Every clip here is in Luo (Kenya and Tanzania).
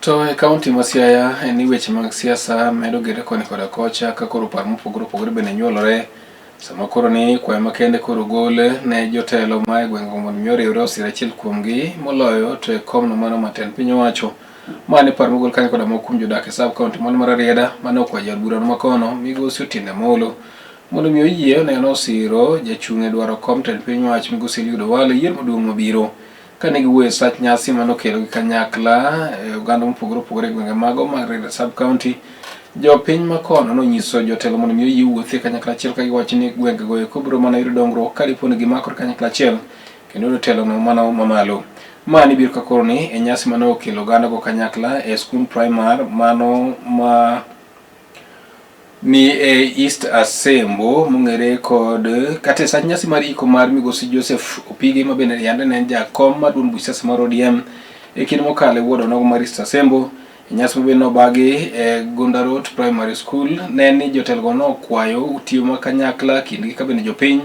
To e kaunti ma Siaya en ni weche mag siasa medo gere koni koda kocha ka koro paro mopogore opogore bende nyuolore sama koro ni kwayo makende koro gol ne jotelo ma e gwengego mondo mi oriwre osir achiel kuomgi moloyo to e komno mano matend piny owacho. Ma ne paro mogol kanyo koda moko kuom jodak e sub county mano mar Rarieda mane okwayo jaod burano makono migosi Otiende Amolo mondo mi oyie oneno osiro jachung' e dwaro kom tend piny owacho migosi Eliud Owalo e yiero maduong' mabiro. Kane giwuoyo e sach nyasi mane okelogi kanyakla e oganda mopogore opogore e gwenge mago mag Rarieda sub county, jopiny makono nonyiso jotelo mondo mi oyie wuothi e kanyakla achiel ka giwacho ni gwengego eko biro mana yudo dongruok ka dipo ni gimakore kanyakla achiel kendo yudo telono mano mamalo. Ma nibiro ka koro ni e nyasi mane okelo ogandago kanyakla e skund primar mano ma ni e East Asembo mong'ere kod kata e sach nyasi mar iko mar migosi Joseph Opige ma bende yande ne en jakom mar duond buch siasa mar ODM e kinde mokalo e ward onogo mar East Asembo. E nyasi ma bende nobagi e Gondarot Primary School ne ni jotelogo nokwayo tiyo ma kanyakla kindgi ka bende jopiny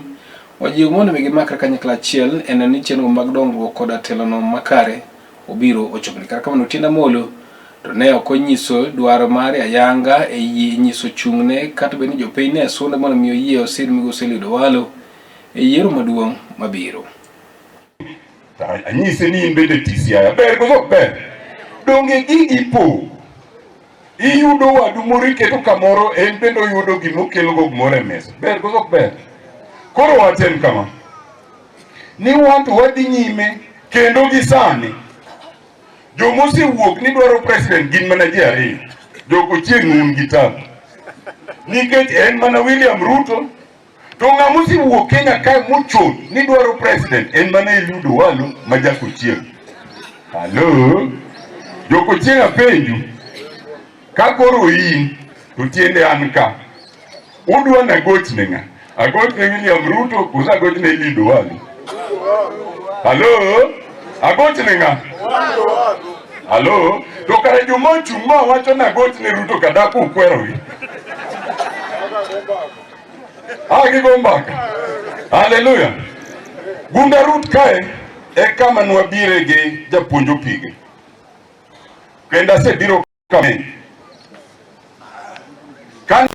ojiw mondo mi gimakre kanyakla achiel e neno ni chenro mag dongruok koda telono makare obiro ochopni. Kata kamano Otiende Amolo to ne ok onyiso dwaro mare ayanga e yie nyiso chung'ne kata bed ni jopiny ne sunde mondo mi oyie osir migosi Eliud Owalo e yiero maduong' mabiro. Anyise ni in bende ti Siaya. Ber koso ok ber? Donge gigi po? Iyudo wadu moro iketo kamoro, en bende oyudo gima okelogo gimoro e mesa. Ber koso ok ber? Koro wach en kama, ni wan to wadhi nyime kendo gi sani joma osewuok ni dwaro president gin mana ji ariyo, Jokochieng' un gi tabu nikech en mana William Ruto to ng'ama osewuok Kenya kae mochot ni dwaro president en mana Eliud Owalo ma Jakochieng'. Halo, Jokochieng' apenju, ka koro in to tiende an ka, udwa nagoch ne ng'a? Agoch ne William Ruto koso agoch ne Eliud Owalo? Halo, agoch ne ng'a? Halo, to kare joma ochung' ma wacho ni agoch ne Ruto ka dak ukwerogi? Ah, gigo mbaka. Haleluya. Gunda Ruth kae e kama nwabire gi japuonj Opige. Kendo asebiro ka Ka